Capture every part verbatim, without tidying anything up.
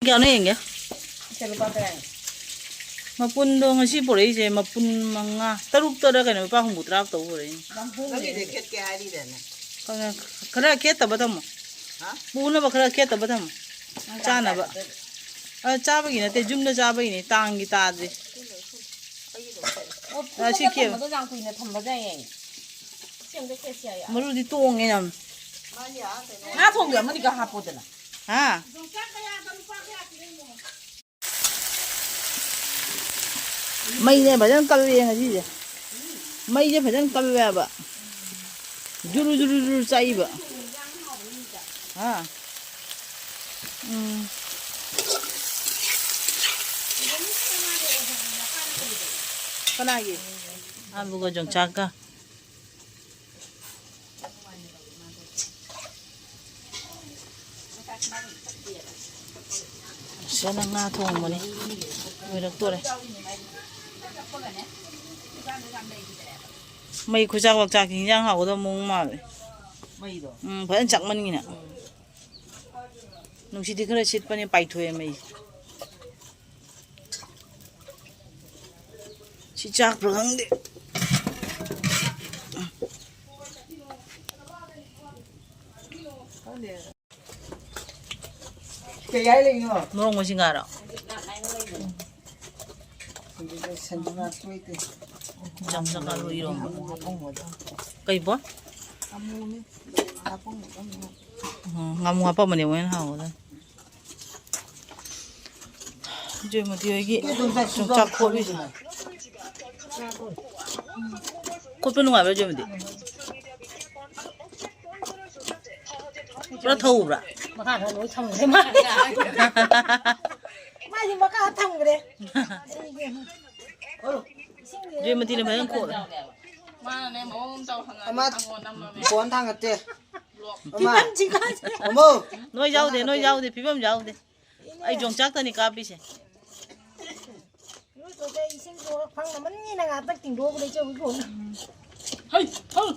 ꯀꯌꯥꯅꯣ ꯌꯦꯡꯒꯦ꯫ ꯁꯦ ꯂꯨꯄꯥ ꯇꯔꯥꯅꯤ꯫ ꯃꯄꯨꯟꯗꯣ ꯉꯁꯤ ꯄꯨꯔꯛꯏꯁꯦ ꯃꯄꯨꯟ ꯃꯉꯥ, ꯇꯔꯨꯛꯇꯔ ꯀꯩꯅꯣ, ꯂꯨꯄꯥ ꯍꯨꯝꯐꯨꯇꯔꯥ ꯇꯧ ꯄꯨꯔꯛꯏꯅꯦ꯫ ꯅꯪꯒꯤꯗꯤ ꯈꯦꯠꯀꯦ ꯍꯥꯏꯔꯤꯗꯅ꯫ ꯈꯔ, ꯈꯔ ꯈꯦꯠꯇꯕ ꯊꯝꯃꯣ꯫ ꯍꯥ? ꯄꯨꯅꯕ ꯈꯔ ꯈꯦꯠꯇꯕ ꯊꯝꯃꯣ꯫ ꯅꯪ ꯆꯥꯅꯕ꯫ ꯆꯥꯕ ꯌꯥꯗꯕ꯫ ꯑ, ꯆꯥꯕꯒꯤ ꯅꯠꯇꯦ, ꯌꯨꯝꯗ ꯆꯥꯕꯒꯤꯅꯦ, ꯇꯥꯡꯒꯤ ꯇꯥꯗ꯭ꯔꯤ꯫ ꯑꯣ, ꯑ, ꯁꯤ ꯄꯨꯜꯂꯒ ꯀꯦ-, ꯊꯝꯕꯗꯣ ꯌꯥꯝ ꯀꯨꯏꯅ ꯊꯝꯕ ꯌꯥꯏꯌꯦ꯫ ꯁꯤ ꯑꯝꯇ ꯈꯦꯠꯁꯤ ꯌꯥꯏꯌꯦ꯫ ꯃꯔꯨꯗꯤ ꯇꯣꯡꯉꯦ ꯌꯥꯝ꯫ ꯉꯥ ꯊꯣꯡꯕ ꯑꯃꯅꯤꯒ ꯍꯥꯞꯄꯣꯗꯅ꯫ ꯍꯥ? ꯃꯩꯅꯦ ꯐꯖꯅ ꯀꯜꯂꯦ ꯉꯁꯤꯁꯦ꯫ ꯃꯩꯁꯦ ꯐꯖꯅ ꯀꯜꯂꯦꯕ꯫ ꯖꯨꯔꯨ ꯖꯨꯔꯨ ꯖꯨꯔꯨ ꯆꯥꯛꯏꯕ꯫ ꯍꯥ? ꯎꯝ꯫ ꯀꯅꯥꯒꯤ? ꯑꯂꯨꯒ ꯌꯣꯡꯆꯥꯛꯀ꯫ ꯁꯤꯗꯅ ꯉꯥ ꯊꯣꯡꯕꯅꯤ꯫ ꯂꯣꯏꯔꯛꯇꯣꯔꯦ꯫ ꯃꯩ ꯈꯨꯆꯥꯛ ꯋꯥꯛꯆꯥꯛꯀꯤ ꯍꯤꯟꯖꯥꯡ ꯍꯥꯎꯒꯗꯕ ꯃꯑꯣꯡ ꯃꯥꯜꯂꯦ꯫ ꯃꯩꯗꯣ? ꯎꯝ, ꯐꯖꯅ ꯆꯥꯛꯃꯟꯒꯤꯅ꯫ ꯎꯝ꯫ ꯅꯨꯡꯁꯤꯠꯇꯤ ꯈꯔ ꯁꯤꯠꯄꯅꯦ, ꯄꯥꯏꯊꯣꯛꯑꯦ ꯃꯩꯁꯦ꯫ ꯁꯤ ꯆꯥꯛꯄ꯭ꯔꯥ ꯈꯪꯗꯦ꯫ ꯀꯩ ꯍꯥꯏ ꯂꯩꯅꯣ? ꯃꯣꯔꯣꯛ ꯃꯁꯤꯡꯒꯥꯔꯣ? ꯁꯟꯗꯤ ꯉꯥ ꯇꯣꯏ ꯇꯣꯏ꯫ ꯆꯝꯆꯝ ꯑꯂꯨ ꯏꯔꯣꯝꯕ꯫ ꯀꯩꯕꯣ? ꯎꯝ, ꯉꯥꯃꯨ ꯍꯥꯞꯄꯝꯕꯅꯦ ꯃꯣꯏꯅ ꯍꯥꯎꯒꯗꯕꯅꯤ꯫ ꯖꯣꯏꯃꯇꯤ ꯍꯣꯏꯒꯤ ꯌꯣꯡꯆꯥꯛ ꯈꯣꯠꯂꯤꯁꯦ꯫ ꯈꯣꯠꯄ ꯅꯨꯡꯉꯥꯏꯕ꯭ꯔꯥ, ꯖꯣꯏꯃꯇꯤ? ꯄꯨꯔꯥ ꯊꯧꯕ꯭ꯔꯥ? ꯃꯈꯥꯗ ꯂꯣꯏ ꯊꯝꯈ꯭ꯔꯦ ꯃꯥ꯫ ꯃꯥꯗꯤ ꯃꯈꯥ ꯊꯝꯈ꯭ꯔꯦ꯫ ꯖꯣꯏꯃꯇꯤꯅ ꯐꯖꯅ ꯈꯣꯠꯂꯦ꯫ ꯃꯥꯅꯅꯦ ꯃꯑꯣꯡ ꯑꯃ ꯇꯧ ꯍꯪꯉꯛꯑꯗꯤ ꯑꯃ ꯊꯥꯡꯒꯣꯟ ꯅꯝꯃꯝꯃꯦ꯫ ꯐꯣꯟ ꯊꯥꯡꯒꯠꯇꯦ꯫ ꯐꯤꯕꯝꯁꯤꯒ꯫ ꯑꯃ꯫ ꯅꯣꯏ ꯌꯥꯎꯗꯦ, ꯅꯣꯏ ꯌꯥꯎꯗꯦ, ꯐꯤꯕꯝ ꯌꯥꯎꯗꯦ꯫ ꯑꯩ ꯌꯣꯡꯆꯥꯛꯇꯅꯤ ꯀꯥꯞꯄꯤꯁꯦ꯫ ꯏꯔꯨꯖꯊꯣꯛꯑꯦ, ꯏꯁꯤꯡꯁꯨ ꯐꯪꯉꯝꯃꯅꯤꯅ ꯉꯥꯛꯇꯪ ꯇꯤꯡꯊꯣꯛꯎꯕꯗ ꯏꯆꯧ ꯏꯈꯣꯡ꯫ ꯍꯩ, ꯍꯩ꯫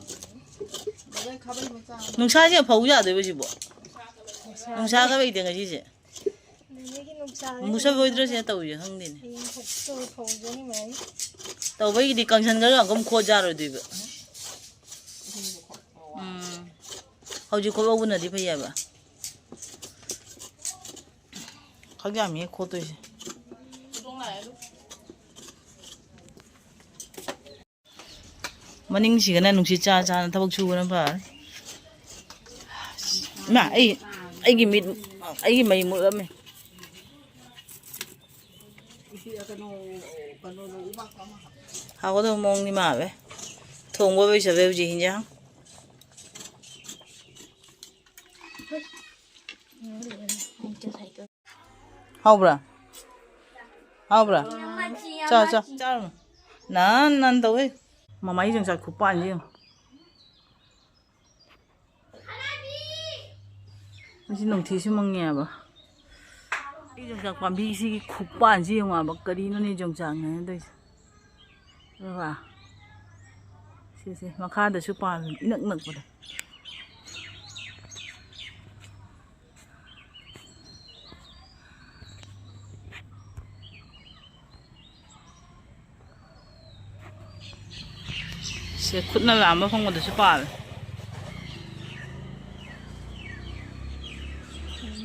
ꯅꯨꯡꯁꯥꯁꯦ ꯐꯧ ꯌꯥꯗꯣꯏꯕ ꯁꯤꯕꯣ? ꯅꯨꯡꯁꯥ ꯈꯔ ꯂꯩꯇꯦ ꯉꯁꯤꯁꯦ꯫ ꯅꯨꯡꯁꯥꯁꯦ ꯃꯨꯁꯜ ꯑꯣꯏꯗ꯭ꯔꯁꯦ ꯇꯧꯔꯤꯁꯦ ꯈꯪꯗꯦꯅꯦ꯫ ꯍꯌꯦꯡ ꯐꯧ-, ꯐꯧ ꯐꯧꯖꯅꯤ ꯃꯌꯥꯝ꯫ ꯇꯧꯕꯩꯒꯤꯗꯤ ꯀꯪꯁꯟꯈ꯭ꯔꯒ ꯑꯃꯨꯛ ꯈꯣꯠ ꯌꯥꯔꯣꯏꯗꯣꯏꯕ꯫ ꯎꯝ꯫ ꯍꯧꯖꯤꯛ ꯈꯣꯠꯍꯧꯕꯅꯗꯤ ꯐꯩ ꯍꯥꯏꯕ꯫ ꯈꯛ ꯌꯥꯝꯃꯤꯍꯦ ꯈꯣꯠꯇꯣꯏꯁꯦ꯫ ꯃꯅꯤꯡꯁꯤꯒꯅ ꯅꯨꯡꯁꯤꯠ ꯆꯥ ꯆꯥꯅ ꯊꯕꯛ ꯁꯨꯕꯅ ꯐꯔꯦ꯫ ꯏꯃꯥ, ꯑꯩ, ꯑꯩꯒꯤ ꯃꯤꯠ, ꯑꯩꯒꯤ ꯃꯩ ꯃꯨꯠꯂꯝꯃꯦ꯫ ꯍꯥꯎꯒꯗꯕ ꯃꯑꯣꯡꯗꯤ ꯃꯥꯜꯂꯦ꯫ ꯊꯣꯡꯕ ꯂꯣꯏꯁꯜꯂꯦ ꯍꯧꯖꯤꯛ ꯍꯤꯟꯖꯥꯡ꯫ ꯍꯥꯎꯕ꯭ꯔꯥ? ꯍꯥꯎꯕ꯭ꯔꯥ? ꯆꯥ, ꯆꯥ, ꯆꯥꯔꯨꯅꯨ꯫ ꯅꯥꯟ ꯅꯥꯟ ꯇꯧꯋꯦ꯫ ꯃꯃꯥꯏ ꯌꯣꯡꯆꯥꯛ ꯈꯨꯄꯥꯟꯁꯦ ꯌꯦꯡꯉꯨ꯫ ꯉꯁꯤ ꯅꯨꯡꯊꯤꯁꯨ ꯃꯪꯉꯦꯕ꯫ ꯑꯩ ꯌꯣꯡꯆꯥꯛ ꯄꯥꯝꯕꯤꯁꯤꯒꯤ ꯈꯨꯄꯥꯟꯁꯤ ꯌꯦꯡꯉꯣꯕ꯫ ꯀꯔꯤꯅꯣꯅꯦ ꯌꯣꯡꯆꯥꯛꯅꯦꯅ ꯇꯧꯔꯤꯁꯦ? ꯑꯗꯨꯒ ꯁꯤꯁꯦ ꯃꯈꯥꯗꯁꯨ ꯄꯥꯜꯂꯤ ꯏꯅꯛ ꯅꯛꯄꯗ꯫ ꯁꯦ ꯈꯨꯠꯅ ꯂꯥꯝꯕ ꯐꯪꯕꯗꯁꯨ ꯄꯥꯜꯂꯦ꯫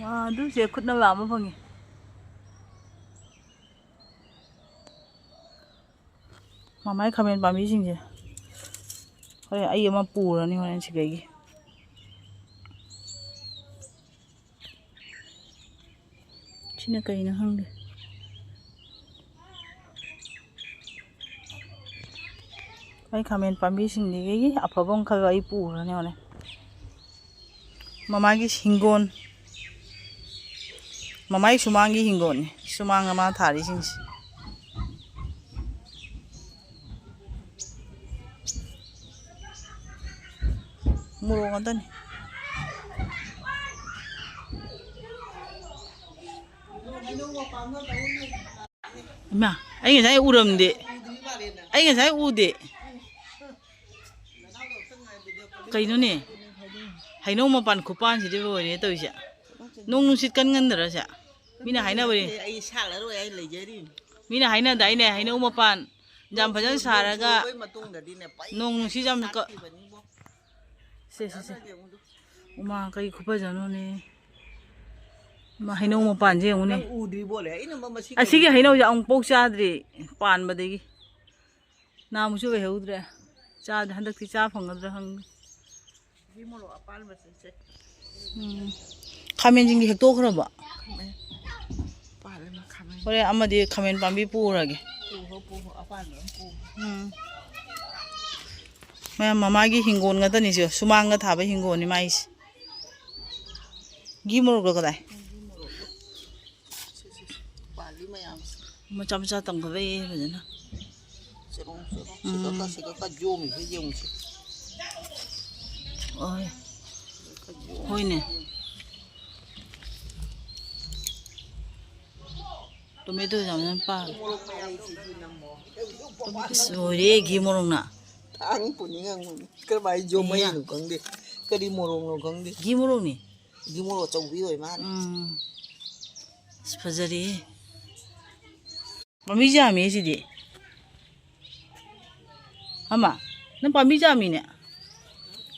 ꯋꯥ, ꯑꯗꯨ ꯁꯦ ꯈꯨꯠꯅ ꯂꯥꯝꯕ ꯐꯪꯉꯤ꯫ ꯃꯃꯥꯏ ꯈꯥꯃꯦꯟ ꯄꯥꯝꯕꯤꯁꯤꯡꯁꯦ ꯍꯣꯔꯦꯟ ꯑꯩ ꯑꯃ ꯄꯨꯔꯅꯤ ꯍꯣꯔꯦꯟ ꯁꯤꯗꯒꯤ꯫ ꯁꯤꯅ ꯀꯩꯅꯣ ꯈꯪꯗꯦ꯫ ꯑꯩ ꯈꯥꯃꯦꯟ ꯄꯥꯝꯕꯤꯁꯤꯡꯗꯒꯤ ꯑꯐꯕ ꯑꯃ ꯈꯜꯂꯒ ꯑꯩ ꯄꯨꯔꯅꯤ ꯍꯣꯔꯦꯟ꯫ ꯃꯃꯥꯒꯤ ꯍꯤꯡꯒꯣꯜ, ꯃꯃꯥꯒꯤ ꯁꯨꯃꯥꯡꯒꯤ ꯍꯤꯡꯒꯣꯜꯅꯤ꯫ ꯁꯨꯃꯥꯡꯗ ꯃꯥ ꯊꯥꯔꯤꯁꯤꯡꯁꯦ꯫ ꯃꯣꯔꯣꯛ ꯉꯥꯛꯇꯅꯤ꯫ ꯏꯃꯥ, ꯑꯩ ꯉꯁꯥꯏ ꯎꯔꯝꯗꯦ꯫ ꯑꯩ ꯉꯁꯥꯏ ꯎꯗꯦ꯫ ꯀꯩꯅꯣꯅꯦ? ꯍꯩꯅꯧ ꯃꯄꯥꯟ ꯈꯨꯄꯥꯟꯁꯤꯗꯤ ꯂꯣꯏꯔꯦ ꯇꯧꯔꯤꯁꯦ꯫ ꯅꯣꯡ ꯅꯨꯡꯁꯤꯠ ꯀꯟꯒꯟꯗ꯭ꯔꯁꯦ? ꯃꯤꯅ ꯍꯥꯏꯅꯕꯅꯦ꯫ ꯑꯩ ꯁꯥꯠꯂꯔꯣꯏ, ꯑꯩ ꯂꯩꯖꯔꯤ꯫ ꯃꯤꯅ ꯍꯥꯏꯅꯗꯥꯏꯅꯦ, ꯍꯩꯅꯧ ꯃꯄꯥꯟ ꯌꯥꯝ ꯐꯖꯅ ꯁꯥꯔꯒ ꯂꯣꯏꯕ ꯃꯇꯨꯡꯗꯗꯤꯅꯦ, ꯄꯩ ꯅꯣꯡ ꯅꯨꯡꯁꯤꯠ ꯌꯥꯝ ꯀ- ꯁꯥꯠꯈꯤꯕꯅꯤꯕꯣ꯫ ꯁꯦ, ꯁꯦ, ꯁꯦ꯫ ꯐꯖꯅ ꯌꯦꯡꯉꯨꯗꯣ꯫ ꯎꯃꯥ, ꯀꯩ ꯈꯨꯐꯖꯅꯣꯅꯦ꯫ ꯃꯥ ꯍꯩꯅꯧ ꯃꯄꯥꯟꯁꯦ ꯌꯦꯡꯉꯨꯅꯦ꯫ ꯅꯪ ꯎꯗ꯭ꯔꯤꯕꯣ? ꯑꯩꯅ ꯃ-, ꯃꯁꯤ ꯑꯁꯤꯒꯤ ꯀꯩꯅꯣ ꯍꯩꯅꯧꯁꯦ ꯑꯃꯨꯛꯐꯥꯎ ꯆꯥꯗ꯭ꯔꯤ ꯄꯥꯟꯕꯗꯒꯤ꯫ ꯅꯍꯥꯟꯃꯨꯛꯁꯨ ꯑꯣꯏꯍꯧꯗ꯭ꯔꯦ꯫ ꯆꯥꯗ꯭ꯔꯦ꯫ ꯍꯟꯗꯛꯇꯤ ꯆꯥ ꯐꯪꯒꯗ꯭ꯔꯥ ꯈꯪꯗꯦ꯫ ꯁꯤ ꯃꯣꯔꯣꯛ ꯑꯄꯥꯟꯕꯁꯤꯡꯁꯦ꯫ ꯎꯝ꯫ ꯈꯥꯃꯦꯟꯁꯤꯡꯗꯤ ꯍꯦꯛꯇꯣꯛꯈ꯭ꯔꯕꯣ? ꯈꯥꯃꯦꯟ ꯄꯥꯜꯂꯦ, ꯃꯥ ꯈꯥꯃꯦꯟ꯫ ꯍꯣꯔꯦꯟ ꯑꯃꯗꯤ ꯈꯥꯃꯦꯟ ꯄꯥꯝꯕꯤ ꯄꯨꯔꯒꯦ꯫ ꯄꯨꯈꯣ, ꯄꯨꯈꯣ, ꯑꯄꯥꯟꯕ ꯑꯃ ꯄꯨꯈꯣ꯫ ꯎꯝ꯫ ꯃꯌꯥꯝ ꯃꯃꯥꯒꯤ ꯍꯤꯡꯒꯣꯜ ꯉꯥꯛꯇꯅꯤꯁꯦ, ꯁꯨꯃꯥꯡꯗ ꯊꯥꯕ ꯍꯤꯡꯒꯣꯜꯅꯤ ꯃꯥꯏꯁꯦ꯫ ꯘꯤ ꯃꯣꯔꯣꯛꯇꯣ ꯀꯗꯥꯏ? ꯄꯥꯜꯂꯤ ꯃꯌꯥꯝꯁꯦ꯫ ꯃꯆꯥ ꯃꯆꯥ ꯇꯝꯒꯠꯂꯛꯑꯦ ꯐꯖꯅ꯫ ꯆꯦꯔꯣꯡ ꯆꯦꯔꯣꯡ ꯎꯝ꯫ ꯁꯤꯒꯛꯀ ꯁꯤꯒꯛꯀ ꯌꯣꯝꯃꯤꯁꯦ ꯌꯦꯡꯉꯨꯁꯦ꯫ ꯍꯣꯏ꯫ ꯁꯤꯒꯛꯀ ꯌꯣꯝꯃꯤꯁꯦ ꯍꯣꯏꯅꯦ꯫ ꯌꯦꯡꯉꯨ꯫ ꯇꯣꯃꯦꯇꯣ ꯌꯥꯝ ꯐꯖꯅ ꯄꯥꯜꯂꯦ꯫ ꯃꯣꯔꯣꯛ ꯃꯌꯥꯝꯁꯤꯗꯤ ꯅꯝꯃꯣ꯫ ꯑꯁ, ꯂꯣꯏꯔꯦ ꯘꯤ ꯃꯣꯔꯣꯛꯅ꯫ ꯊꯥꯡ ꯄꯨꯅꯤꯡꯉꯝꯒꯅꯤ꯫ ꯀꯔꯝꯍꯥꯏꯅ ꯌꯣꯝꯃꯛꯏꯅꯣ ꯏꯌꯥ꯫ ꯈꯪꯗꯦ꯫ ꯀꯔꯤ ꯃꯣꯔꯣꯛꯅꯣ ꯈꯪꯗꯦ꯫ ꯘꯤ ꯃꯣꯔꯣꯛꯅꯤ꯫ ꯘꯤ ꯃꯣꯔꯣꯛ ꯑꯆꯧꯕꯤ ꯑꯣꯏ ꯃꯥꯜꯂꯦ꯫ ꯎꯝ꯫ ꯑꯁ, ꯐꯖꯔꯦꯍꯦ꯫ ꯄꯥꯝꯕꯤ ꯌꯥꯝꯃꯦ ꯁꯤꯗꯤ꯫ ꯑꯃ, ꯅꯪ ꯄꯥꯝꯕꯤ ꯌꯥꯝꯃꯤꯅꯦ꯫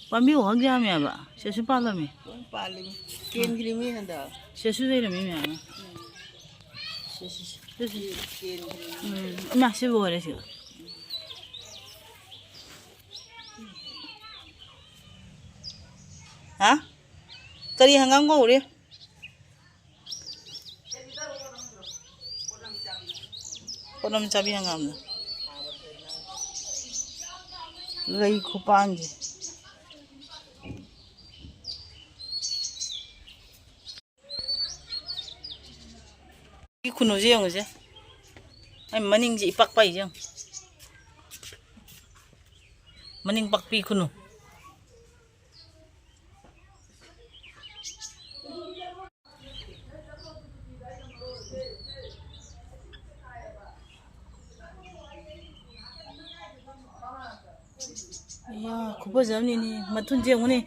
ꯄꯥꯝꯕꯤ ꯋꯥꯍꯛ ꯌꯥꯝꯃꯦꯕ꯫ ꯁꯤꯁꯨ ꯄꯥꯜꯂꯝꯃꯤ꯫ ꯂꯣꯏ ꯄꯥꯜꯂꯤꯃꯤ꯫ ꯀꯦꯟꯈ꯭ꯔꯤꯃꯤ ꯍꯟꯗꯛ꯫ ꯁꯤꯁꯨ ꯂꯩꯔꯝꯃꯤ ꯃꯌꯥꯝ ꯑꯃ꯫ ꯁꯤ, ꯁꯤ, ꯁꯤ꯫ ꯁꯤ, ꯁꯤ꯫ ꯀꯦꯟꯈ꯭ꯔꯤꯃꯤ꯫ ꯎꯝ, ꯏꯃꯥ, ꯁꯤꯕꯨ ꯑꯣꯏꯔꯦ ꯁꯤꯕꯨ꯫ ꯍꯥ? ꯀꯔꯤ ꯍꯪꯒꯥꯝ ꯀꯧꯔꯦ? ꯄꯣꯠꯂꯝ ꯆꯥꯕꯤ ꯍꯪꯒꯥꯝꯗꯣ꯫ ꯂꯩ ꯈꯨꯄꯥꯟꯁꯦ꯫ ꯁꯤ ꯈꯨꯅꯨꯁꯦ ꯌꯦꯡꯉꯨꯁꯦ꯫ ꯑꯩ ꯃꯅꯤꯡꯁꯦ ꯏꯄꯥꯛ ꯄꯥꯛꯏꯁꯦ ꯌꯦꯡꯉꯨ꯫ ꯃꯅꯤꯡ ꯄꯥꯛꯄꯤ ꯈꯨꯅꯨ꯫ ꯑꯌꯥ, ꯈꯨꯐꯖ ꯑꯃꯅꯤꯅꯦ꯫ ꯃꯊꯨꯟꯁꯦ ꯌꯦꯡꯉꯨꯅꯦ꯫